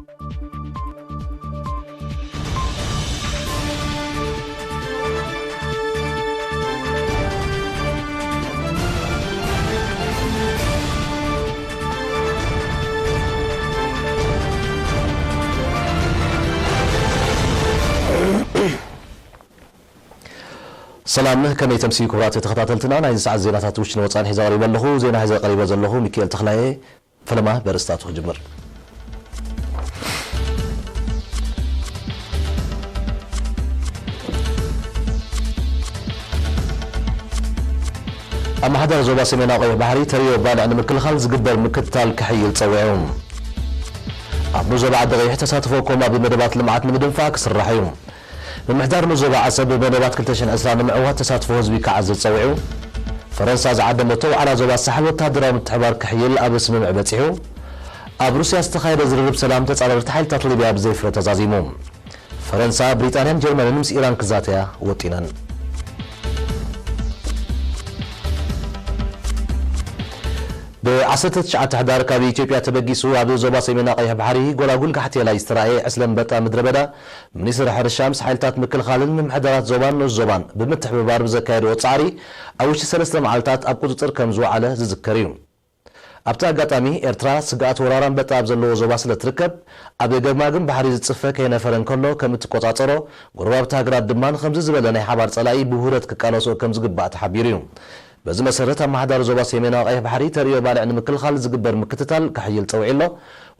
ሰላም፣ ከመይ ተምስዩ ክቡራት ተኸታተልትና? ናይዚ ሰዓት ዜናታት ውሽጥን ወጻኢን ሒዘ ቀሪበ ኣለኹ። ዜና ሒዘ ቀሪበ ዘለኹ ሚካኤል ተኽላየ። ፈለማ በርእስታቱ ክጅምር። ኣመሓዳሪ ዞባ ሰሜናዊ ቀይሕ ባሕሪ ተርእዮ ባልዕ ንምክልኻል ዝግበር ምክትታል ክሕይል ጸዊዑ። ኣብ ንኡስ ዞባ ዓዲ ቀይሕ ተሳትፎ ኮም ኣብ መደባት ልምዓት ንምድንፋዕ ክስራሕ እዩ። ምምሕዳር ንኡስ ዞባ ዓሰብ ብመደባት ክልተ ሽሕን ዕስራን ንምዕዋት ተሳትፎ ህዝቢ ክዓዝዝ ጸዊዑ። ፈረንሳ ዝዓደመቶ ዋዕላ ዞባ ሳሕል ወተሃደራዊ ምትሕብባር ክሕይል ኣብ ስምምዕ በጺሑ። ኣብ ሩስያ ዝተኻየደ ዝርርብ ሰላም ተጻረርቲ ሓይልታት ሊብያ ብዘይ ፍረ ተዛዚሙ። ፈረንሳ፣ ብሪጣንያን ጀርመንን ምስ ኢራን ክዛተያ ወጢነን። ብ ዓሰርተ ትሽዓተ ሕዳር ካብ ኢትዮጵያ ተበጊሱ ኣብ ዞባ ሰሜናዊ ቀይሕ ባሕሪ ጎላጉል ጋሕቴላይ ዝተራእየ ዕስለ ኣንበጣ ምድረ በዳ፣ ሚኒስትሪ ሕርሻ ምስ ሓይልታት ምክልኻልን ምምሕዳራት ዞባን ንኡስ ዞባን ብምትሕብባር ብዘካየድዎ ጻዕሪ ኣብ ውሽጢ ሰለስተ መዓልታት ኣብ ቁጽጽር ከም ዝወዓለ ዝዝከር እዩ። ኣብቲ ኣጋጣሚ፣ ኤርትራ ስግኣት ወራር ኣንበጣ ኣብ ዘለዎ ዞባ ስለ ትርከብ፣ ኣብ ገማግም ባሕሪ ዝጽፈ ከይነፈረ እንከሎ ከም እትቆጻጸሮ፣ ጎረባብቲ ሃገራት ድማ ንኸምዚ ዝበለ ናይ ሓባር ጸላኢ ብውህደት ክቃለስኦ ከም ዝግባእ ተሓቢሩ እዩ። በዚ መሰረት፣ ኣመሓዳሪ ዞባ ሰሜናዊ ቀይሕ ባሕሪ ተርእዮ ባልዕ ንምክልኻል ዝግበር ምክትታል ክሕይል ጸዊዑ ኣሎ።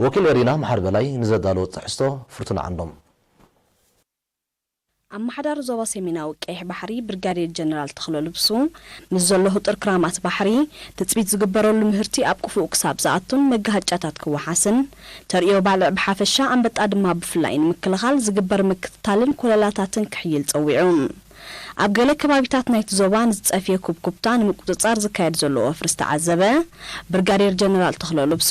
ወኪል ኤሪና መሓሪ በላይ ንዘዳለዎ ትሕዝቶ ፍርቱና ዓንዶም። ኣመሓዳሪ ዞባ ሰሜናዊ ቀይሕ ባሕሪ ብርጋዴር ጀነራል ተኽለ ልብሱ፣ ምስ ዘሎ ህጡር ክራማት ባሕሪ፣ ትጽቢት ዝግበረሉ ምህርቲ ኣብ ክፉእ ክሳብ ዝኣቱን መጋሃጫታት ክወሓስን፣ ተርእዮ ባልዕ ብሓፈሻ ኣንበጣ ድማ ብፍላይ ንምክልኻል ዝግበር ምክትታልን ኮለላታትን ክሕይል ጸዊዑ። ኣብ ገለ ከባቢታት ናይቲ ዞባ ንዝጸፍየ ኩብኩብታ ንምቁጽጻር ዝካየድ ዘሎ ወፍሪ ዝተዓዘበ ብርጋዴር ጀነራል ተኽለ ልብሱ፣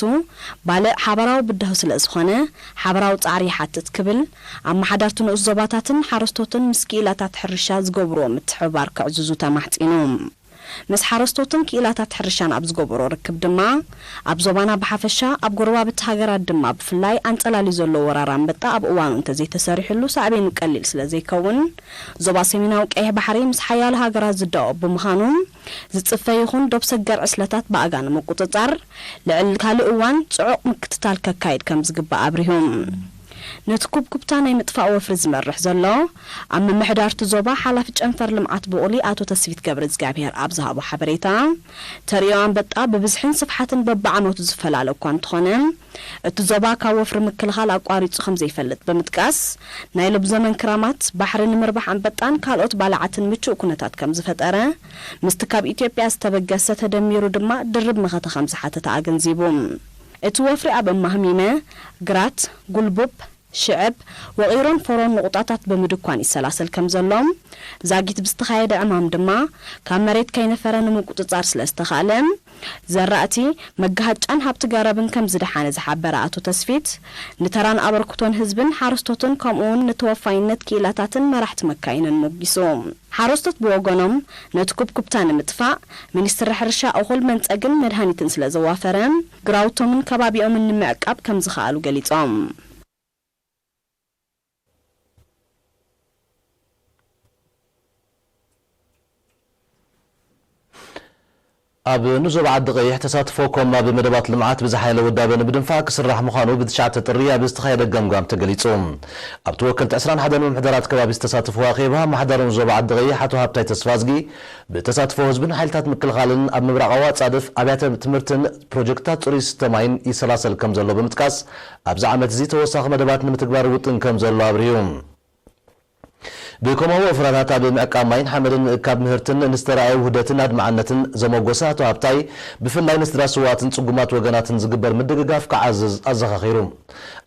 ባልዕ ሓባራዊ ብዳሁ ስለ ዝኾነ፣ ሓባራዊ ጻዕሪ ይሓትት ክብል፣ ኣመሓዳርቲ ንኡስ ዞባታትን ሓረስቶትን ምስ ክኢላታት ሕርሻ ዝገብርዎ ምትሕብባር ከዕዝዙ ተማሕጺኑ። ምስ ሓረስቶትን ክኢላታት ሕርሻን ኣብ ዝገብሮ ርክብ ድማ፣ ኣብ ዞባና ብሓፈሻ፣ ኣብ ጎረባብቲ ሃገራት ድማ ብፍላይ ኣንጸላልዩ ዘሎ ወራር ኣንበጣ ኣብ እዋኑ እንተዘይተሰሪሕሉ ሳዕቤኑ ቀሊል ስለ ዘይከውን፣ ዞባ ሰሜናዊ ቀይሕ ባሕሪ ምስ ሓያሎ ሃገራት ዝዳወብ ብምዃኑ፣ ዝጽፈ ይኹን ዶብ ሰገር ዕስለታት ብኣጋ ንምቁጽጻር፣ ልዕሊ ካልእ እዋን ጽዑቕ ምክትታል ከካይድ ከም ዝግባእ ኣብሪሁ። ነቲ ኩብኩብታ ናይ ምጥፋእ ወፍሪ ዝመርሕ ዘሎ፣ ኣብ ምምሕዳርቲ ዞባ ሓላፊ ጨንፈር ልምዓት ብቑሊ ኣቶ ተስፊት ገብረ እግዚኣብሔር ኣብ ዝሃቦ ሓበሬታ፣ ተርእዮ ኣንበጣ ብብዝሕን ስፍሓትን በብዓመቱ ዝፈላለ እኳ እንተኾነ፣ እቲ ዞባ ካብ ወፍሪ ምክልኻል ኣቋሪጹ ከም ዘይፈልጥ ብምጥቃስ፣ ናይ ሎብ ዘመን ክራማት ባሕሪ ንምርባሕ ኣንበጣን ካልኦት ባልዓትን ምቹእ ኩነታት ከም ዝፈጠረ፣ ምስቲ ካብ ኢትዮጵያ ዝተበገሰ ተደሚሩ ድማ ድርብ መኸተ ከም ዝሓተተ ኣገንዚቡ። እቲ ወፍሪ ኣብ እማህሚመ፣ ግራት፣ ጉልቡብ፣ ሽዕብ፣ ወቒሮን ፎሮን ንቑጣታት ብምድኳን ይሰላሰል ከም ዘሎ፣ ዛጊት ብዝተኻየደ ዕማም ድማ ካብ መሬት ከይነፈረ ንምቁጽጻር ስለ ዝተኻእለ፣ ዘራእቲ፣ መጋሃጫን ሃብቲ ገረብን ከም ዝደሓነ ዝሓበረ ኣቶ ተስፊት፣ ንተራን ኣበርክቶን ህዝብን ሓረስቶትን ከምኡውን ንተወፋይነት ክኢላታትን መራሕቲ መካይንን ሞጊሱ። ሓረስቶት ብወገኖም፣ ነቲ ኩብኩብታ ንምጥፋእ፣ ሚኒስትሪ ሕርሻ እኹል መንጸግን መድሃኒትን ስለ ዘዋፈረ፣ ግራውቶምን ከባቢኦምን ንምዕቃብ ከም ዝኸኣሉ ገሊጾም። ኣብ ንዞባ ዓዲ ቀይሕ ተሳትፎ ኮም ኣብ መደባት ልምዓት ብዝሓየለ ውዳበ ንምድንፋዕ ክስራሕ ምዃኑ ብትሽዓተ ጥሪ ኣብ ዝተኻየደ ገምጋም ተገሊጹ። ኣብቲ ወከልቲ ዕስራን ሓደን ምምሕዳራት ከባቢ ዝተሳተፍዎ ኣኼባ፣ ኣመሓዳሪ ንዞባ ዓዲ ቀይሕ ኣቶ ሃብታይ ተስፋዝጊ፣ ብተሳትፎ ህዝብን ሓይልታት ምክልኻልን ኣብ ምብራቓዊ ኣጻድፍ ኣብያተ ትምህርትን ፕሮጀክትታት ጽሩይ ዝስተ ማይን ይሰላሰል ከም ዘሎ ብምጥቃስ፣ ኣብዚ ዓመት እዚ ተወሳኺ መደባት ንምትግባር ውጥን ከም ዘሎ ኣብሪሁ። ብኮማዊ ወፍራታት ኣብ ምዕቃብ ማይን ሓመድን ምእካብ ምህርትን ንዝተረኣየ ውህደትን ኣድማዕነትን ዘመጎሰ ኣቶ ሃብታይ፣ ብፍላይ ንስድራ ስውኣትን ጽጉማት ወገናትን ዝግበር ምድግጋፍ ክዓዝዝ ኣዘኻኺሩ።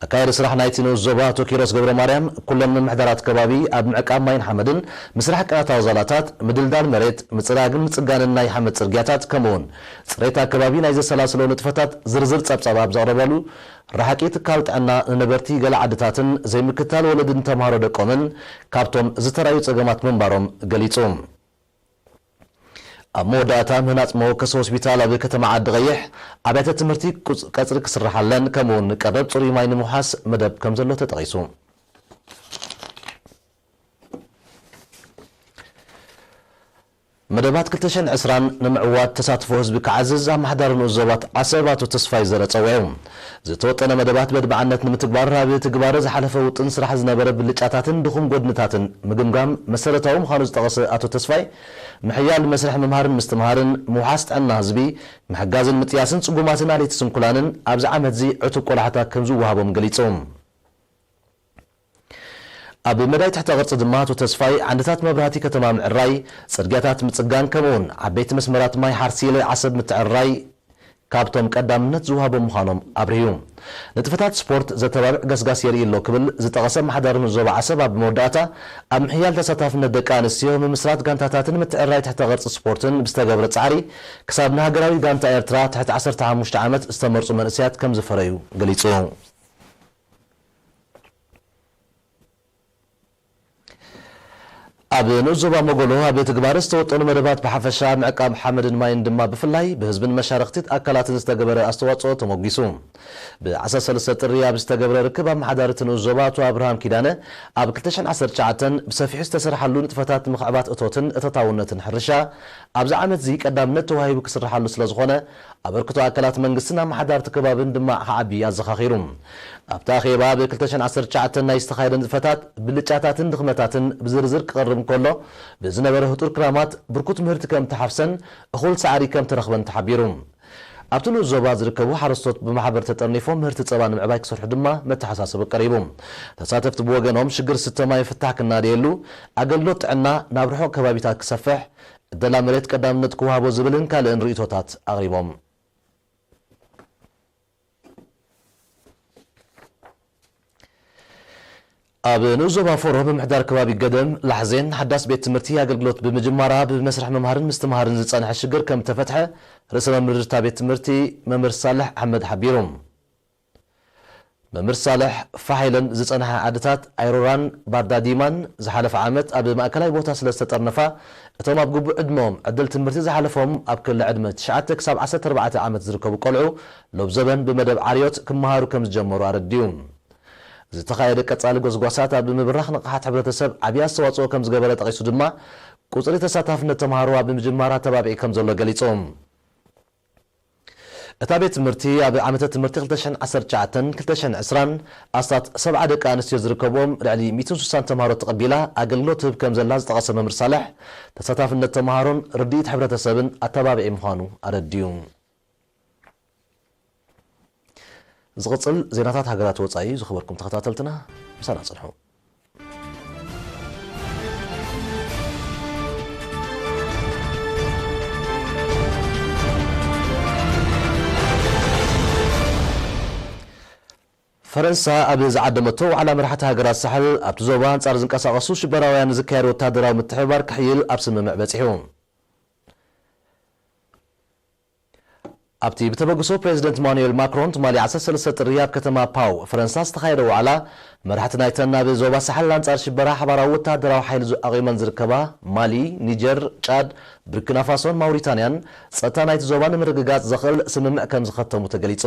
ኣካያዲ ስራሕ ናይቲ ንኡስ ዞባ ኣቶ ኪሮስ ገብረ ማርያም፣ ኩለን ምምሕዳራት ከባቢ ኣብ ምዕቃብ ማይን ሓመድን፣ ምስራሕ ቅናታዊ ዛላታት፣ ምድልዳል መሬት፣ ምጽራግን ምጽጋንን ናይ ሓመድ ጽርግያታት፣ ከምኡውን ጽሬት ኣከባቢ ናይ ዘሰላስሎ ንጥፈታት ዝርዝር ጸብጻብ ኣብ ዘቕረበሉ፣ ረሓቂ ትካል ጥዕና ንነበርቲ ገለ ዓድታትን ዘይምክታል ወለዲ ንተምሃሮ ደቆምን ካብቶም ዝተራእዩ ጸገማት ምንባሮም ገሊጹ። ኣብ መወዳእታ ምህናጽ መወከሲ ሆስፒታል ኣብ ከተማ ዓዲ ቀይሕ ኣብያተ ትምህርቲ ቁጽ-፣ ቀጽሪ ክስርሓለን ከምኡውን ቀረብ ጽሩይ ማይ ንምውሓስ መደብ ከም ዘሎ ተጠቒሱ። መደባት ክልተ ሽሕን ዕስራን ንምዕዋት ተሳትፎ ህዝቢ ክዓዝዝ ኣመሓዳሪ ንኡስ ዞባት ዓሰብ ኣቶ ተስፋይ ዘረ ጸዊዑ። ዝተወጠነ መደባት በድብዓነት ንምትግባር ኣብ ትግባረ ዝሓለፈ ውጥን ስራሕ ዝነበረ ብልጫታትን ድኹም ጎድንታትን ምግምጋም መሰረታዊ ምዃኑ ዝጠቐሰ ኣቶ ተስፋይ፣ ምሕያል መስርሕ ምምሃርን ምስትምሃርን፣ ምውሓስ ጥዕና ህዝቢ፣ ምሕጋዝን ምጥያስን ጽጉማትን ኣለይቲ ስንኩላንን ኣብዚ ዓመትዚ ዕቱብ ቆላሕታ ከም ዝወሃቦም ገሊጹ። ኣብ መዳይ ትሕተ ቅርጺ ድማ ኣቶ ተስፋይ ዓንድታት መብራህቲ ከተማ ምዕራይ፣ ጽርግያታት ምጽጋን ከምኡውን ዓበይቲ መስመራት ማይ ሓርሲለ ዓሰብ ምትዕርራይ ካብቶም ቀዳምነት ዝወሃቦም ምዃኖም ኣብርሁ። ንጥፈታት ስፖርት ዘተባብዕ ገስጋስ የርኢ ኣሎ ክብል ዝጠቐሰ ኣመሓዳሪ ንኡስ ዞባ ዓሰብ ኣብ መወዳእታ ኣብ ምሕያል ተሳታፍነት ደቂ ኣንስትዮ፣ ምምስራት ጋንታታትን ምትዕርራይ ትሕተ ቅርጺ ስፖርትን ብዝተገብረ ጻዕሪ ክሳብ ንሃገራዊ ጋንታ ኤርትራ ትሕቲ ዓሰርተ ሓሙሽተ ዓመት ዝተመርጹ መንእሰያት ከም ዝፈረዩ ገሊጹ። ኣብ ንኡስ ዞባ መጎሎ ኣብ ትግባረ ዝተወጠኑ መደባት ብሓፈሻ ምዕቃብ ሓመድን ማይን ድማ ብፍላይ ብህዝብን መሻርኽቲ ኣካላትን ዝተገበረ ኣስተዋጽኦ ተሞጊሱ። ብዓሰርተ ሰለስተ ጥሪ ኣብ ዝተገብረ ርክብ ኣመሓዳሪ እቲ ንኡስ ዞባ ኣቶ ኣብርሃም ኪዳነ ኣብ ክልተ ሽሕን ዓሰርተ ትሽዓተን ብሰፊሑ ዝተሰርሓሉ ንጥፈታት ምኽዕባት እቶትን እቶታውነትን ሕርሻ ኣብዚ ዓመት እዚ ቀዳምነት ተዋሂቡ ክስርሓሉ ስለ ዝኾነ ኣበርክቶ ኣካላት መንግስትን ኣመሓዳርቲ ከባብን ድማ ክዓቢ ኣዘኻኺሩ። ኣብቲ ኣኼባ ኣብ ክልተ ሽሕን ዓሰርተ ትሽዓተን ናይ ዝተኻየደ ንጥፈታት ብልጫታትን ድኽመታትን ብዝርዝር ክቐርብ እንከሎ ብዝነበረ ህጡር ክራማት ብርኩት ምህርቲ ከም ተሓፍሰን እኹል ሳዕሪ ከም ተረኽበን ተሓቢሩ። ኣብቲ ንኡስ ዞባ ዝርከቡ ሓረስቶት ብማሕበር ተጠርኒፎም ምህርቲ ጸባ ንምዕባይ ክሰርሑ ድማ መተሓሳሰቢ ቀሪቡ። ተሳተፍቲ ብወገኖም ሽግር ስተ ማይ ፍታሕ ክናደየሉ፣ ኣገልግሎት ጥዕና ናብ ርሑቕ ከባቢታት ክሰፍሕ፣ ዕደላ መሬት ቀዳምነት ክወሃቦ ዝብልን ካልእን ርእይቶታት ኣቕሪቦም። ኣብ ንኡስ ዞባ ፎሮ ብምሕዳር ከባቢ ገደም ላሕዜን ሓዳስ ቤት ትምህርቲ ኣገልግሎት ብምጅማራ ብመስርሕ ምምሃርን ምስትምሃርን ዝጸንሐ ሽግር ከም ተፈትሐ ርእሰ መምህር እታ ቤት ትምህርቲ መምህር ሳልሕ ኣሕመድ ሓቢሩ። መምህር ሳልሕ ፋሕ ኢለን ዝጸንሓ ዓድታት ኣይሮራን ባርዳዲማን ዝሓለፈ ዓመት ኣብ ማእከላይ ቦታ ስለ ዝተጠርነፋ እቶም ኣብ ግቡእ ዕድመኦም ዕድል ትምህርቲ ዝሓለፎም ኣብ ክሊ ዕድመ ትሽዓተ ክሳብ ዓሰርተ ኣርባዕተ ዓመት ዝርከቡ ቆልዑ ሎብ ዘበን ብመደብ ዓርዮት ክመሃሩ ከም ዝጀመሩ ኣረዲኡ። ዝተኻየደ ቀጻሊ ጎስጓሳት ኣብ ምብራኽ ንቕሓት ሕብረተሰብ ዓብዪ ኣስተዋጽኦ ከም ዝገበረ ጠቒሱ ድማ፣ ቁጽሪ ተሳታፍነት ተምሃሮ ኣብ ምጅማር ኣተባብዒ ከም ዘሎ ገሊጹ። እታ ቤት ትምህርቲ ኣብ ዓመተ ትምህርቲ ክልተ ሽሕን ዓሰርተ ትሽዓተን ክልተ ሽሕን ዕስራን ኣስታት ሰብዓ ደቂ ኣንስትዮ ዝርከብዎም ልዕሊ ሚእትን ስሳን ተምሃሮ ተቐቢላ ኣገልግሎት ትህብ ከም ዘላ ዝጠቐሰ መምህር ሳልሕ፣ ተሳታፍነት ተምሃሮን ርድኢት ሕብረተሰብን ኣተባብዒ ምዃኑ ኣረዲኡ። ዝቕጽል ዜናታት ሃገራት ወጻኢ እዩ። ዝኸበርኩም ተኸታተልትና፣ ምሳና ጽንሑ። ፈረንሳ ኣብ ዝዓደመቶ ዋዕላ መራሕቲ ሃገራት ሳሕል ኣብቲ ዞባ ኣንጻር ዝንቀሳቐሱ ሽበራውያን ዝካየድ ወታደራዊ ምትሕብባር ክሕይል ኣብ ስምምዕ በጺሑ። ኣብቲ ብተበግሶ ፕሬዚደንት ኢማኑኤል ማክሮን ትማሊ ዓሰርተ ሰለስተ ጥሪ ኣብ ከተማ ፓው ፈረንሳ ዝተኻየደ ዋዕላ፣ መራሕቲ ናይተን ናብ ዞባ ሳሕል ኣንጻር ሽበራ ሓባራዊ ወተሃደራዊ ሓይሊ ዙ-፣ ኣቒመን ዝርከባ ማሊ፣ ኒጀር፣ ጫድ፣ ቡርኪና ፋሶን ማውሪታንያን ጸጥታ ናይቲ ዞባ ንምርግጋጽ ዘኽእል ስምምዕ ከም ዝኸተሙ ተገሊጹ።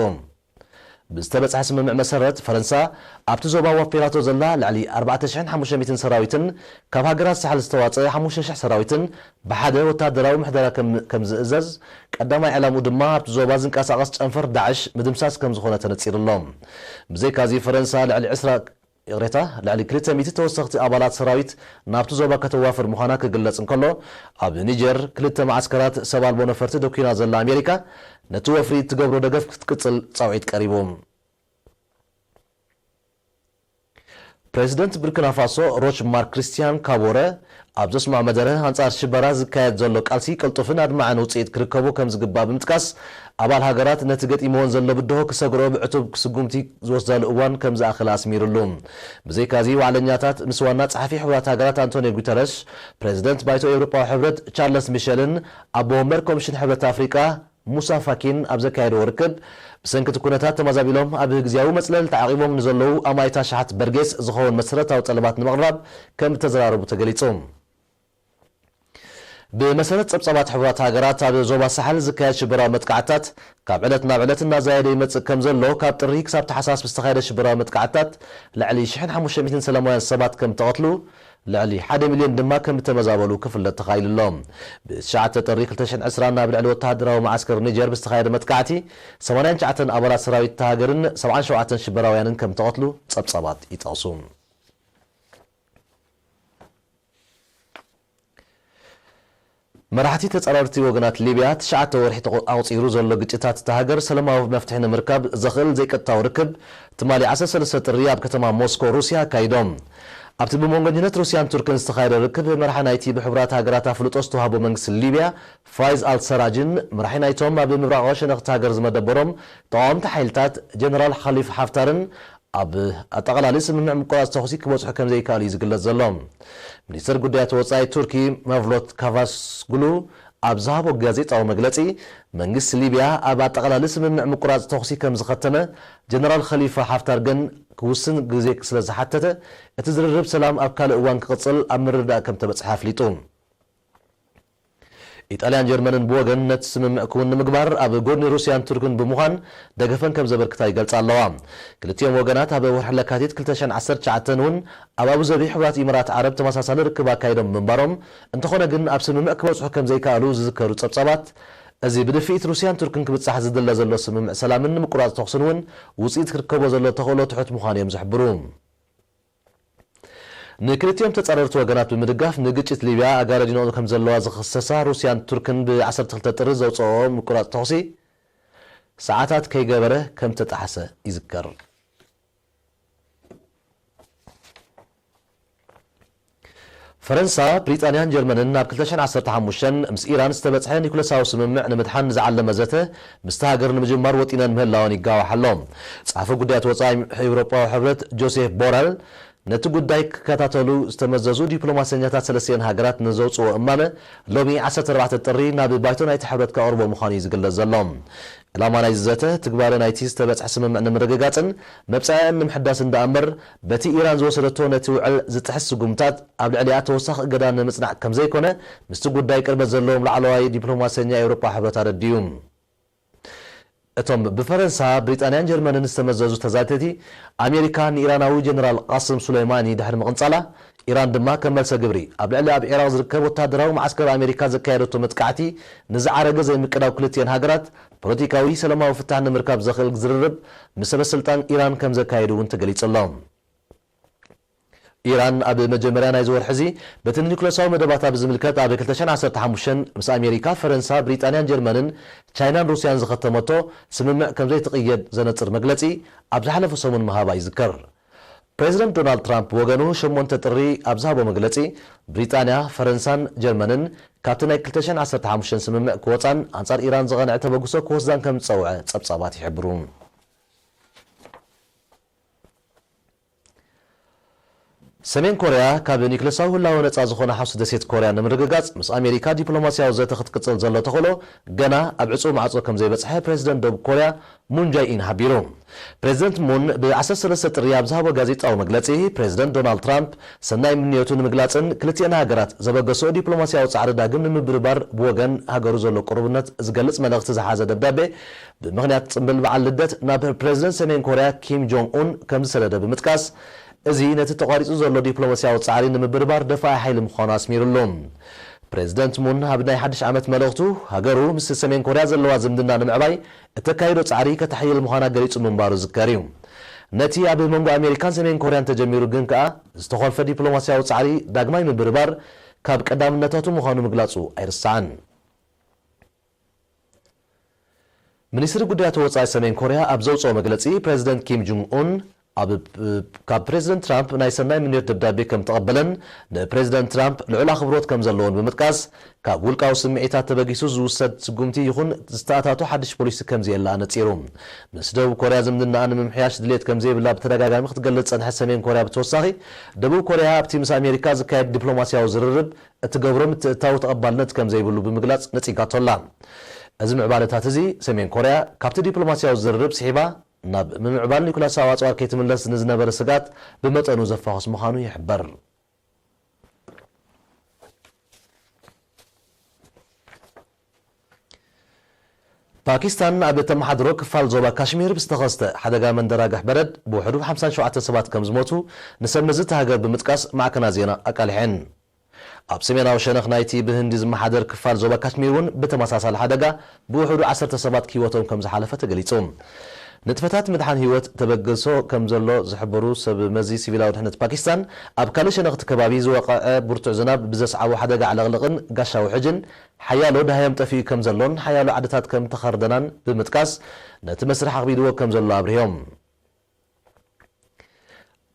ብዝተበጽሐ ስምምዕ መሰረት፣ ፈረንሳ ኣብቲ ዞባ ወፊራቶ ዘላ ልዕሊ ኣርባዕተ ሽሕን ሓሙሽተ ሚእትን ሰራዊትን ካብ ሃገራት ሳሕል ዝተዋጸ ሓሙሽተ ሽሕ ሰራዊትን ብሓደ ወተሃደራዊ ምሕደራ ከም፣ ከም ዝእዘዝ፣ ቀዳማይ ዕላምኡ ድማ ኣብቲ ዞባ ዝንቀሳቐስ ጨንፈር ዳዕሽ ምድምሳስ ከም ዝኾነ ተነጺሩ ኣሎ። ብዘይካዚ፣ ፈረንሳ ልዕሊ ዕስራ፣ ይቕሬታ፣ ልዕሊ ክልተ ሚእቲ ተወሰኽቲ ኣባላት ሰራዊት ናብቲ ዞባ ከተዋፍር ምዃና ክግለጽ እንከሎ፣ ኣብ ኒጀር ክልተ መዓስከራት ሰብ ኣልቦ ነፈርቲ ደኲና ዘላ ኣሜሪካ፣ ነቲ ወፍሪ እትገብሮ ደገፍ ክትቅጽል ጻውዒት ቀሪቡ። ፕሬዚደንት ቡርኪና ፋሶ ሮች ማርክ ክሪስቲያን ካቦረ ኣብ ዘስምዖ መደረ፣ ኣንጻር ሽበራ ዝካየድ ዘሎ ቃልሲ ቅልጡፍን ኣድማዕን ውጽኢት ክርከቦ ከም ዝግባእ ብምጥቃስ፣ ኣባል ሃገራት ነቲ ገጢምወን ዘሎ ብድሆ ክሰግርኦ ብዕቱብ ስጉምቲ ዝወስዳሉ እዋን ከም ዝኣኸለ ኣስሚሩሉ። ብዘይካዚ፣ ዋዕለኛታት ምስ ዋና ጸሓፊ ሕቡራት ሃገራት ኣንቶኒዮ ጉተረሽ፣ ፕሬዚደንት ባይቶ ኤውሮጳዊ ሕብረት ቻርለስ ሚሸልን ኣቦ ወንበር ኮሚሽን ሕብረት ኣፍሪቃ ሙሳ ፋኪን ኣብ ዘካየድዎ ርክብ፣ ብሰንኪ እቲ ኩነታት ተመዛቢሎም ኣብ ግዝያዊ መጽለሊ ተዓቒቦም ንዘለዉ ኣማኢት ኣሽሓት በርጌስ ዝኸውን መሰረታዊ ጠለባት ንምቕራብ ከም እተዘራረቡ ተገሊጹ። ብመሰረት ጸብጻባት ሕቡራት ሃገራት፣ ኣብ ዞባ ሳሕል ዝካየድ ሽበራዊ መጥቃዕትታት ካብ ዕለት ናብ ዕለት እናዛየደ ይመጽእ ከም ዘሎ፣ ካብ ጥሪ ክሳብ ታሕሳስ ብዝተኻየደ ሽበራዊ መጥቃዕትታት ልዕሊ ሽሕን ሓሙሽተ ሚእትን ሰላማውያን ሰባት ከም ተቐትሉ፣ ልዕሊ ሓደ ሚልዮን ድማ ከም እተመዛበሉ ክፍለጥ ተኻኢሉ ኣሎ። ብ ትሽዓተ ጥሪ ክልተ ሽሕን ዕስራን ኣብ ልዕሊ ወተሃደራዊ መዓስከር ኒጀር ብዝተኻየደ መጥቃዕቲ፣ ሰማንያን ትሽዓተን ኣባላት ሰራዊት እታ ሃገርን ሰብዓን ሸውዓተን ሽበራውያንን ከም ተቐትሉ ጸብጻባት ይጠቕሱ። መራሕቲ ተጻረርቲ ወገናት ሊብያ፣ ትሽዓተ ወርሒ ተቆ-፣ ኣቑጺሩ ዘሎ ግጭታት እታ ሃገር ሰላማዊ መፍትሒ ንምርካብ ዘኽእል ዘይቀጥታዊ ርክብ ትማሊ ዓሰርተ ሰለስተ ጥሪ ኣብ ከተማ ሞስኮ ሩስያ ኣካይዶም። ኣብቲ ብመንጎኝነት ሩስያን ቱርክን ዝተኻየደ ርክብ፣ መራሒ ናይቲ ብሕቡራት ሃገራት ኣፍልጦ ዝተዋህቦ መንግስቲ ሊብያ ፋይዝ ኣልሰራጅን መራሒ ናይቶም ኣብ ምብራቓዊ ሸነኽቲ ሃገር ዝመደበሮም ተቓወምቲ ሓይልታት ጀነራል ኻሊፍ ሓፍታርን ኣብ ኣጠቓላሊ ስምምዕ ምቁራጽ ተኹሲ ክበጽሑ ከም ዘይከኣሉ እዩ ዝግለጽ ዘሎ። ሚኒስተር ጉዳያት ወጻኢ ቱርኪ መቭሎት ካቫስግሉ ኣብ ዝሃቦ ጋዜጣዊ መግለጺ፣ መንግስቲ ሊብያ ኣብ ኣጠቓላሊ ስምምዕ ምቁራጽ ተኹሲ ከም ዝኸተመ፣ ጀነራል ኸሊፋ ሓፍታር ግን ክውስን ግዜ ስለ ዝሓተተ፣ እቲ ዝርርብ ሰላም ኣብ ካልእ እዋን ክቕጽል ኣብ ምርድዳእ ከም ተበጽሐ ኣፍሊጡ። ኢጣልያን ጀርመንን ብወገን ነቲ ስምምዕ ክውን ንምግባር ኣብ ጎድኒ ሩስያን ቱርክን ብምዃን ደገፈን ከም ዘበርክታ ይገልጻ ኣለዋ። ክልቲኦም ወገናት ኣብ ወርሒ ለካቲት ክልተ ሽሕን ዓሰርተ ትሽዓተን እውን ኣብ ኣቡዘቢ ሕቡራት ኢማራት ዓረብ ተመሳሳሊ ርክብ ኣካይዶም ምንባሮም፣ እንተኾነ ግን ኣብ ስምምዕ ክበጽሑ ከም ዘይከኣሉ ዝዝከሩ ጸብጻባት፣ እዚ ብድፍኢት ሩስያን ቱርክን ክብጻሕ ዝድለ ዘሎ ስምምዕ ሰላምን ምቁራጽ ተኹስን እውን ውጽኢት ክርከቦ ዘሎ ተኽእሎ ትሑት ምዃኑ እዮም ዝሕብሩ። ንክልቲኦም ተጻረርቲ ወገናት ብምድጋፍ ንግጭት ሊብያ ኣጋዳዲንኦ ከም ዘለዋ ዝኸሰሳ ሩስያን ቱርክን ብ ዓሰርተ ክልተ ጥሪ ዘውጽኦ ምቁራጽ ተኹሲ ሰዓታት ከይገበረ ከም ተጣሕሰ ይዝከር። ፈረንሳ፣ ብሪጣንያን ጀርመንን ኣብ ክልተ ሽሕን ዓሰርተ ሓሙሽተን ምስ ኢራን ዝተበጽሐ ኒኩለሳዊ ስምምዕ ንምድሓን ዝዓለመ ዘተ ምስታ ሃገር ንምጅማር ወጢነን ምህላወን ይጋዋሕ ኣሎ። ጸሓፊ ጉዳያት ወጻኢ ኤውሮጳዊ ሕብረት ጆሴፍ ቦረል፣ ነቲ ጉዳይ ክከታተሉ ዝተመዘዙ ዲፕሎማሰኛታት ሰለስቲኤን ሃገራት ንዘውጽዎ እማመ፣ ሎሚ ዓሰርተ ኣርባዕተ ጥሪ ናብ ባይቶ ናይቲ ሕብረት ከቕርቦ ምዃኑ እዩ ዝግለጽ ዘሎ። ዕላማ ናይዚ ዘተ፣ ትግባረ ናይቲ ዝተበጽሐ ስምምዕ ንምርግጋጽን መብጽዓኣን ንምሕዳስን ደኣ እምበር፣ በቲ ኢራን ዝወሰደቶ ነቲ ውዕል ዝጥሕስ ስጉምታት ኣብ ልዕሊኣ ተወሳኺ እገዳ ንምጽናዕ ከም ዘይኮነ፣ ምስቲ ጉዳይ ቅርበት ዘለዎም ላዕለዋይ ዲፕሎማሰኛ ኤውሮጳ ሕብረት ኣረድዩ። እቶም ብፈረንሳ፣ ብሪጣንያን ጀርመንን ዝተመዘዙ ተዛተይቲ፣ ኣሜሪካ ንኢራናዊ ጀነራል ቃስም ሱለይማኒ ድሕሪ ምቕንጻላ፣ ኢራን ድማ ከም መልሰ ግብሪ፣ ኣብ ልዕሊ ኣብ ዒራቕ ዝርከብ ወተሃደራዊ መዓስከር ኣሜሪካ ዘካየደቶ መጥቃዕቲ ንዝዓረገ ዘይምቅዳው ክልቲኤን ሃገራት፣ ፖለቲካዊ ሰላማዊ ፍታሕ ንምርካብ ዘኽእል ዝርርብ ምስ ሰበስልጣን ኢራን ከም ዘካየዱ እውን ተገሊጹ ኣሎ። ኢራን ኣብ መጀመርያ ናይዚ ወርሒ እዚ በቲ ንኒኩለሳዊ መደባታ ብዝምልከት ኣብ ክልተ ሽሕን ዓሰርተ ሓሙሽተን ምስ ኣሜሪካ፣ ፈረንሳ፣ ብሪጣንያን ጀርመንን ቻይናን ሩስያን ዝኸተመቶ ስምምዕ ከም ዘይትቕየድ ዘነጽር መግለጺ ኣብ ዝሓለፈ ሰሙን ምሃባ ይዝከር። ፕሬዚደንት ዶናልድ ትራምፕ ብወገኑ ሸሞንተ ጥሪ ኣብ ዝሃቦ መግለጺ፣ ብሪጣንያ፣ ፈረንሳን ጀርመንን ካብቲ ናይ ክልተ ሽሕን ዓሰርተ ሓሙሽተን ስምምዕ ክወጻን ኣንጻር ኢራን ዝቐንዐ ተበግሶ ክወስዳን ከም ዝጸውዐ ጸብጻባት ይሕብሩ። ሰሜን ኮርያ ካብ ኒክለሳዊ ህላወ ነጻ ዝኾነ ሓውሲ ደሴት ኮርያ ንምርግጋጽ ምስ ኣሜሪካ ዲፕሎማስያዊ ዘተ ክትቅጽል ዘሎ ተኽእሎ ገና ኣብ ዕጹው ማዕጾ ከም ዘይበጽሐ ፕሬዚደንት ደቡብ ኮርያ ሙን ጃይ ኢን ሓቢሩ። ፕሬዚደንት ሙን ብ ዓሰርተ ሰለስተ ጥሪ ኣብ ዝሃቦ ጋዜጣዊ መግለጺ፣ ፕሬዚደንት ዶናልድ ትራምፕ ሰናይ ምንዮቱ ንምግላጽን ክልቲኤን ሃገራት ዘበገስኦ ዲፕሎማስያዊ ጻዕሪ ዳግም ንምብርባር ብወገን ሃገሩ ዘሎ ቅሩብነት ዝገልጽ መልእኽቲ ዝሓዘ ደብዳቤ ብምኽንያት ጽምብል በዓል ልደት ናብ ፕሬዚደንት ሰሜን ኮርያ ኪም ጆንግ ኡን ከም ዝሰደደ ብምጥቃስ፣ እዚ ነቲ ተቋሪጹ ዘሎ ዲፕሎማስያዊ ጻዕሪ ንምብርባር ደፋኢ ሓይሊ ምዃኑ ኣስሚሩሉ። ፕሬዚደንት ሙን ኣብ ናይ ሓድሽ ዓመት መልእኽቱ፣ ሃገሩ ምስ ሰሜን ኮርያ ዘለዋ ዝምድና ንምዕባይ እተካይዶ ጻዕሪ ከተሓይል ምዃና ገሊጹ ምንባሩ ዝዝከር እዩ። ነቲ ኣብ መንጎ ኣሜሪካን ሰሜን ኮርያን ተጀሚሩ ግን ከኣ ዝተኾልፈ ዲፕሎማስያዊ ጻዕሪ ዳግማይ ምብርባር ካብ ቀዳምነታቱ ምዃኑ ምግላጹ ኣይርሳዕን። ሚኒስትሪ ጉዳያት ወጻኢ ሰሜን ኮርያ ኣብ ዘውጽኦ መግለጺ፣ ፕሬዚደንት ኪም ጆንግ ኡን ኣብ፣ ካብ ፕሬዚደንት ትራምፕ ናይ ሰናይ ምንዮት ደብዳቤ ከም ተቐበለን ንፕሬዚደንት ትራምፕ ልዑል ኣኽብሮት ከም ዘለዎን ብምጥቃስ፣ ካብ ውልቃዊ ስምዒታት ተበጊሱ ዝውሰድ ስጉምቲ ይኹን ዝተኣታቶ ሓድሽ ፖሊሲ ከም ዘየለ ኣነጺሩ። ምስ ደቡብ ኮርያ ዝምድናኣ ንምምሕያሽ ድሌት ከም ዘይብላ ብተደጋጋሚ ክትገልጽ ዝጸንሐት ሰሜን ኮርያ ብተወሳኺ፣ ደቡብ ኮርያ ኣብቲ ምስ ኣሜሪካ ዝካየድ ዲፕሎማስያዊ ዝርርብ እትገብሮ ምትእትታው ተቐባልነት ከም ዘይብሉ ብምግላጽ ነጺጋቶ ኣላ። እዚ ምዕባለታት እዚ ሰሜን ኮርያ ካብቲ ዲፕሎማስያዊ ዝርርብ ስሒባ ናብ ምምዕባል ኒኩላሳዊ ኣጽዋር ከይትምለስ ንዝነበረ ስግኣት ብመጠኑ ዘፋኹስ ምዃኑ ይሕበር። ፓኪስታን ኣብ እተመሓድሮ ክፋል ዞባ ካሽሚር ብዝተኸስተ ሓደጋ መንደራግሕ በረድ ብውሕዱ ሓምሳን ሸውዓተን ሰባት ከም ዝሞቱ ንሰብ መዚ እታ ሃገር ብምጥቃስ ማዕከናት ዜና ኣቃሊሐን። ኣብ ሰሜናዊ ሸነኽ ናይቲ ብህንዲ ዝመሓደር ክፋል ዞባ ካሽሚር እውን ብተመሳሳሊ ሓደጋ ብውሕዱ ዓሰርተ ሰባት ህይወቶም ከም ዝሓለፈ ተገሊጹ። ንጥፈታት ምድሓን ህይወት ተበግሶ ከም ዘሎ ዝሕበሩ ሰብ መዚ ሲቪላዊ ድሕነት ፓኪስታን፣ ኣብ ካልእ ሸነኽ እቲ ከባቢ ዝወቕዐ ብርቱዕ ዝናብ ብዘስዓቦ ሓደጋ ዕለቕልቕን ጋሻ ውሕጅን ሓያሎ ደሃዮም ጠፊኡ ከም ዘሎን ሓያሎ ዓድታት ከም ተኸርደናን ብምጥቃስ፣ ነቲ መስርሕ ኣኽቢድዎ ከም ዘሎ ኣብሪሆም።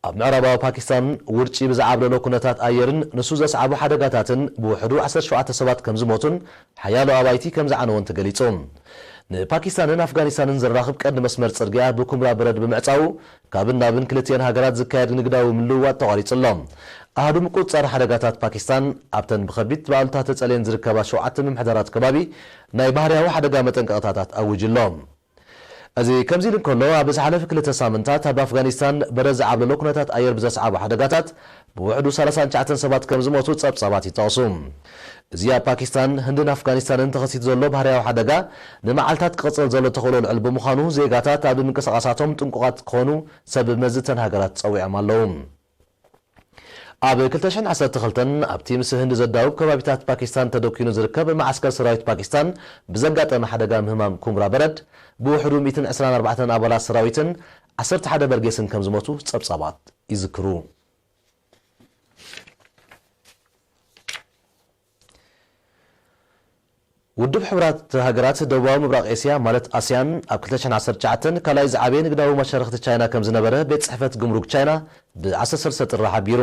ኣብ ምዕራባዊ ፓኪስታን ውርጪ ብዝዓብለሎ ኩነታት ኣየርን ንሱ ዘስዓቦ ሓደጋታትን ብውሕዱ ዓሰርተ ሸውዓተ ሰባት ከም ዝሞቱን ሓያሎ ኣባይቲ ከም ዝዓነወን ተገሊጹ። ንፓኪስታንን ኣፍጋኒስታንን ዘራኽብ ቀንዲ መስመር ጽርግያ ብኩምራ በረድ ብምዕጻዉ፣ ካብን ናብን ክልቲኤን ሃገራት ዝካየድ ንግዳዊ ምልውዋጥ ተቋሪጹ ኣሎ። ኣሃዱ ምቁጽጻር ሓደጋታት ፓኪስታን ኣብተን ብኸቢድ ባእሉታት ተጸልየን ዝርከባ ሸውዓተ ምምሕዳራት ከባቢ ናይ ባህርያዊ ሓደጋ መጠንቀቕታታት ኣዊጁ ኣሎ። እዚ ከምዚ ኢሉ እንከሎ፣ ኣብ ዝሓለፈ ክልተ ሳምንታት ኣብ ኣፍጋኒስታን በረድ ዝዓብለሎ ኩነታት ኣየር ብዘስዓቦ ሓደጋታት ብውሕዱ ሰላሳን ትሽዓተን ሰባት ከም ዝሞቱ ጸብጻባት ይጠቕሱ። እዚ ኣብ ፓኪስታን፣ ህንድን ኣፍጋኒስታንን ተኸሲቱ ዘሎ ባህርያዊ ሓደጋ ንመዓልታት ክቕጽል ዘሎ ተኽእሎ ልዑል ብምዃኑ፣ ዜጋታት ኣብ ምንቅስቓሳቶም ጥንቁቓት ክኾኑ ሰብ መዚ እተን ሃገራት ጸዊዖም ኣለዉ። ኣብ ክልተ ሽሕን ዓሰርተ ክልተን ኣብቲ ምስ ህንዲ ዘዳውብ ከባቢታት ፓኪስታን ተደኲኑ ዝርከብ መዓስከር ሰራዊት ፓኪስታን ብዘጋጠመ ሓደጋ ምህማም ኩምራ በረድ ብውሕዱ ሚእትን ዕስራን ኣርባዕተን ኣባላት ሰራዊትን ዓሰርተ ሓደ በርጌስን ከም ዝሞቱ ጸብጻባት ይዝክሩ። ውድብ ሕቡራት ሃገራት ደቡባዊ ምብራቕ ኤስያ ማለት ኣስያን ኣብ ክልተ ሽሕን ዓሰርተ ትሽዓተን ካልኣይ ዝዓበየ ንግዳዊ መሻርኽቲ ቻይና ከም ዝነበረ ቤት ጽሕፈት ግምሩክ ቻይና ብ ዓሰርተ ሰለስተ ጥሪ ሓቢሩ።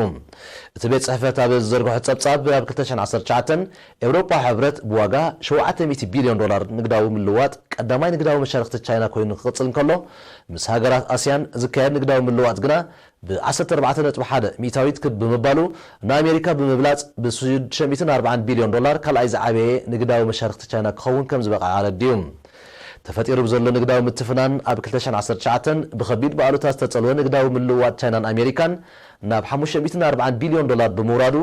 እቲ ቤት ጽሕፈት ኣብ ዝዘርግሖ ጸብጻብ ኣብ ክልተ ሽሕን ዓሰርተ ትሽዓተን ኤውሮጳ ሕብረት ብዋጋ ሸውዓተ ሚእቲ ቢልዮን ዶላር ንግዳዊ ምልውዋጥ ቀዳማይ ንግዳዊ መሻርኽቲ ቻይና ኮይኑ ክቕጽል እንከሎ፣ ምስ ሃገራት ኣስያን ዝካየድ ንግዳዊ ምልውዋጥ ግና ብ ዓሰርተ ኣርባዕተ ነጥቢ ሓደ ሚእታዊት ክብ ብምባሉ ንኣሜሪካ ብምብላጽ ብሽዱሽተ ሚእትን ኣርባዓን ቢልዮን ዶላር ካልኣይ ዝዓበየ ንግዳዊ መሻርኽቲ ቻይና ክኸውን ከም ዝበቕዐ ኣረዲኡ። ተፈጢሩ ብዘሎ ንግዳዊ ምትፍናን ኣብ ክልተ ሽሕን ዓሰርተ ትሽዓተን ብኸቢድ ባእሉታት ዝተጸልወ ንግዳዊ ምልውዋጥ ቻይናን ኣሜሪካን ናብ ሓሙሽተ ሚእትን ኣርባዓን ቢልዮን ዶላር ብምውራዱ፣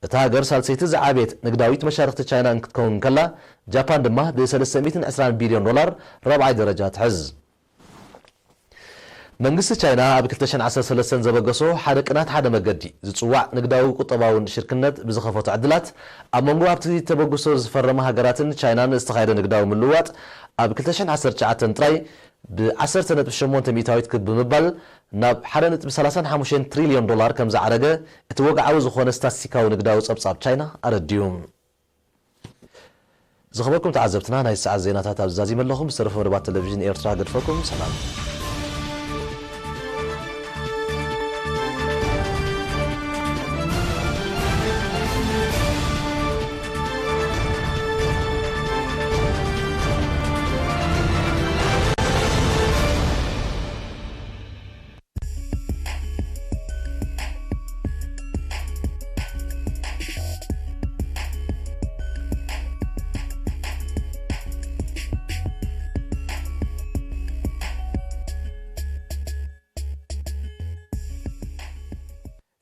እታ ሃገር ሳልሰይቲ ዝዓበየት ንግዳዊት መሻርኽቲ ቻይና እንትትከውን እንከላ፣ ጃፓን ድማ ብ ሰለስተ ሚእትን ዕስራን ቢልዮን ዶላር ራብዓይ ደረጃ ትሕዝ። መንግስቲ ቻይና ኣብ ክልተ ሽሕን ዓሰርተ ሰለስተን ዘበገሶ ሓደ ቅናት ሓደ መገዲ ዝጽዋዕ ንግዳዊ ቁጠባውን ሽርክነት ብዝኸፈቶ ዕድላት፣ ኣብ መንጎ ኣብቲ ተበግሶ ዝፈረማ ሃገራትን ቻይናን ዝተኻየደ ንግዳዊ ምልውዋጥ ኣብ ክልተ ሽሕን ዓሰርተ ትሽዓተን ጥራይ ብ ዓሰርተ ነጥቢ ሸሞንተ ሚእታዊት ክብ ብምባል ናብ ሓደ ነጥቢ ሰላሳን ሓሙሽተን ትሪልዮን ዶላር ከም ዝዓረገ እቲ ወግዓዊ ዝኾነ ስታትስቲካዊ ንግዳዊ ጸብጻብ ቻይና ኣረዲኡ። ዝኸበርኩም ተዓዘብትና፣ ናይ ሰዓት ዜናታት ኣብዚ ዛዚመ ኣለኹ። ምስ ዝተረፈ መደባት ቴሌቪዥን ኤርትራ ገድፈኩም። ሰላም።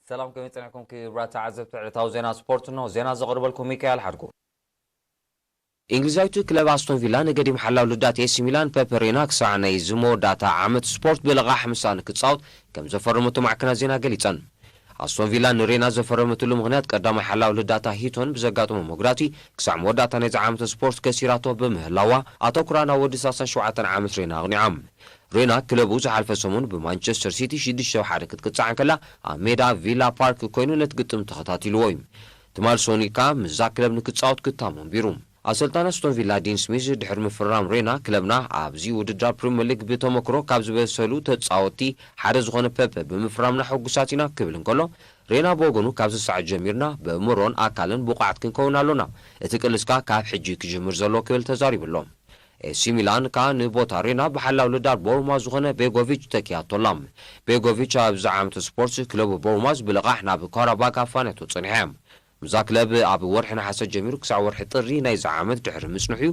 ሰላም፣ ከመይ ጸኒሕኩም ክቡራት ተዓዘብቲ ዕለታዊ ዜና ስፖርት? እንሆ ዜና ዘቕርበልኩም ሚካኤል ሓድጉ። እንግሊዛዊት ክለብ ኣስቶን ቪላ ንገዲም ሓላው ልዳት ኤሲ ሚላን ፔፐ ሬና ክሳዕ ናይዚ መወዳእታ ዓመት ስፖርት ብልቓሕ ምሳእ ንክጻወት ከም ዘፈረመቶ ማዕከናት ዜና ገሊጸን። ኣስቶን ቪላ ንሬና ዘፈረመትሉ ምኽንያት ቀዳማይ ሓላው ልዳታ ሂቶን ብዘጋጠሞ መጉዳእቲ ክሳዕ መወዳእታ ናይዚ ዓመት ስፖርት ከሲራቶ ብምህላዋ፣ ኣተኩራ ናብ ወዲ ሰላሳን ሸውዓተን ዓመት ሬና ኣቕኒዖም። ሬና ክለቡ ዝሓልፈ ሰሙን ብማንቸስተር ሲቲ ሽዱሽተ ሓደ ክትቅጻዕ እንከላ፣ ኣብ ሜዳ ቪላ ፓርክ ኮይኑ ነቲ ግጥም ተኸታቲልዎ እዩ። ትማል ሶኒካ ምስዛ ክለብ ንክጻወት ክታሞ ኣንቢሩ። ኣሰልጣኒ ኣስቶን ቪላ ዲን ስሚዝ ድሕሪ ምፍራም ሬና፣ ክለብና ኣብዚ ውድድር ፕሪምየር ሊግ ብተመክሮ ካብ ዝበሰሉ ተጻወትቲ ሓደ ዝኾነ ፔፐ ብምፍራምና ሕጉሳት ኢና ክብል እንከሎ፣ ሬና ብወገኑ ካብዚ ሰዓት ጀሚርና ብእምሮን ኣካልን ብቑዓት ክንከውን ኣሎና። እቲ ቅልስካ ካብ ሕጂ ክጅምር ዘሎ ክብል ተዛሪቡ ኣሎ። ኤሲ ሚላን ከኣ ንቦታ ሬና ብሓላው ልዳት ቦርማ ዝኾነ ቤጎቪች ተኪያቶ ኣላ። ቤጎቪች ኣብዚ ዓመት ስፖርት ክለቡ ቦርማዝ ብልቓሕ ናብ ካራባክ ኣፋንያቶ ጸኒሓ። ምስዛ ክለብ ኣብ ወርሒ ነሓሰ ጀሚሩ ክሳዕ ወርሒ ጥሪ ናይዚ ዓመት ድሕሪ ምጽንሑ እዩ፣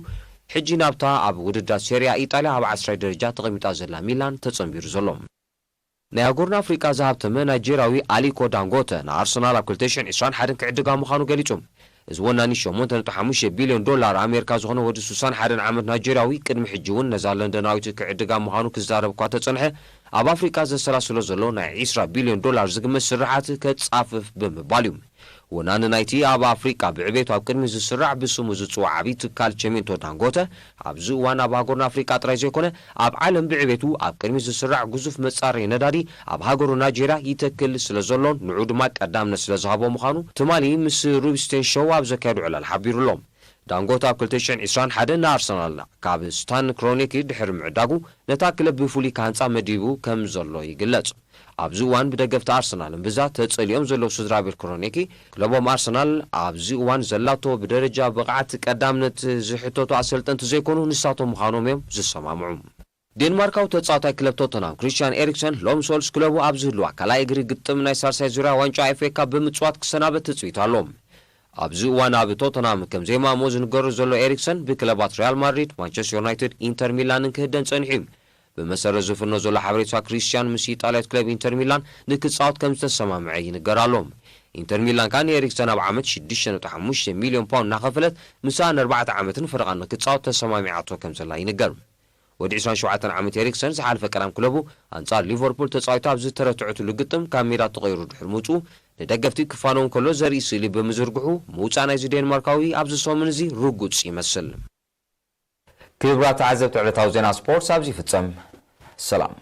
ሕጂ ናብታ ኣብ ውድድራት ሴሪያ ኢጣልያ ኣብ ዓስራይ ደረጃ ተቐሚጣ ዘላ ሚላን ተጸንቢሩ ዘሎ። ናይ ኣህጉርና ኣፍሪቃ ዝሃብተመ ናይጄርያዊ ኣሊኮ ዳንጎተ ንኣርሰናል ኣብ ክልተ ሽሕን ዕስራን ሓደን ክዕድጋ ምዃኑ ገሊጹ። እዚ ወናኒ ሸሞንተ ነጥቢ ሓሙሽተ ቢልዮን ዶላር ኣሜሪካ ዝኾነ ወዲ ሱሳን ሓደን ዓመት ናይጀርያዊ፣ ቅድሚ ሕጂ እውን ነዛ ለንደናዊት ክዕድጋ ምዃኑ ክዛረብ እኳ ተጸንሐ፣ ኣብ ኣፍሪቃ ዘሰላስሎ ዘሎ ናይ ዒስራ ቢልዮን ዶላር ዝግመት ስርሓት ከጻፍፍ ብምባል እዩ። ወናኒ ናይቲ ኣብ ኣፍሪቃ ብዕቤቱ ኣብ ቅድሚ ዝስራዕ ብስሙ ዝጽዋዕ ዓብዪ ትካል ቸሜንቶ ዳንጎተ፣ ኣብዚ እዋን ኣብ ሃገርና ኣፍሪቃ ጥራይ ዘይኮነ፣ ኣብ ዓለም ብዕቤቱ ኣብ ቅድሚ ዝስራዕ ግዙፍ መጻረይ ነዳዲ ኣብ ሃገሩ ናይጀርያ ይተክል ስለ ዘሎን ንዑ ድማ ቀዳምነት ስለ ዝሃቦ ምዃኑ ትማሊ ምስ ሩቢስቴን ሾው ኣብ ዘካየዱ ዕላል ሓቢሩ ኣሎ። ዳንጎተ ኣብ ክልተ ሽሕን ዕስራን ሓደን ንኣርሰናል ካብ ስታን ክሮኔኪ ድሕሪ ምዕዳጉ፣ ነታ ክለብ ብፍሉይ ክሃንጻ መዲቡ ከም ዘሎ ይግለጽ። ኣብዚ እዋን ብደገፍቲ ኣርሰናል እምብዛ ተጸሊኦም ዘለዉ ስድራ ቤት ክሮኔኪ፣ ክለቦም ኣርሰናል ኣብዚ እዋን ዘላቶ ብደረጃ ብቕዓት ቀዳምነት ዝሕተቱ ኣሰልጠንቲ ዘይኮኑ ንሳቶም ምዃኖም እዮም ዝሰማምዑ። ዴንማርካዊ ተጻዋታይ ክለብ ቶተንሃም ክሪስቲያን ኤሪክሰን ሎም ሶልስ ክለቡ ኣብ ዝህልዋ ካልኣይ እግሪ ግጥም ናይ ሳልሳይ ዙርያ ዋንጫ ኤፍ ኤ ካፕ ብምጽዋት ክሰናበት ትጽቢት ኣሎ። ኣብዚ እዋን ኣብ ቶተንሃም ከም ዘይማሞ ዝንገሩ ዘሎ ኤሪክሰን ብክለባት ሪያል ማድሪድ፣ ማንቸስተር ዩናይትድ፣ ኢንተር ሚላንን ክህደን ጸኒሑ እዩ። ብመሰረት ዝፍኖ ዘሎ ሓበሬታ ክሪስቲያን ምስ ኢጣልያዊት ክለብ ኢንተር ሚላን ንክጻወት ከም ዝተሰማምዐ ይንገር ኣሎ። ኢንተር ሚላን ከኣ ንኤሪክሰን ኣብ ዓመት ሽዱሽተ ነጥቢ ሓሙሽተ ሚልዮን ፓውንድ እናኸፈለት ምሳኣ ንኣርባዕተ ዓመትን ፈረቓን ንክጻወት ተሰማሚዓቶ ከም ዘላ ይንገር። ወዲ ዕስራን ሸውዓተን ዓመት ኤሪክሰን ዝሓለፈ ቀዳም ክለቡ ኣንጻር ሊቨርፑል ተጻዊቱ ኣብ ዝተረትዐትሉ ግጥም ካብ ሜዳ ተቐይሩ ድሕሪ ምውጽኡ ንደገፍቲ ክፋነው እንከሎ ዘርኢ ስእሊ ብምዝርግሑ ምውጻእ ናይዚ ዴንማርካዊ ኣብዚ ሰሙን እዚ ርጉጽ ይመስል። ክቡራት ተዓዘብቲ ዕለታዊ ዜና ስፖርት ኣብዚ ይፍጸም። ሰላም።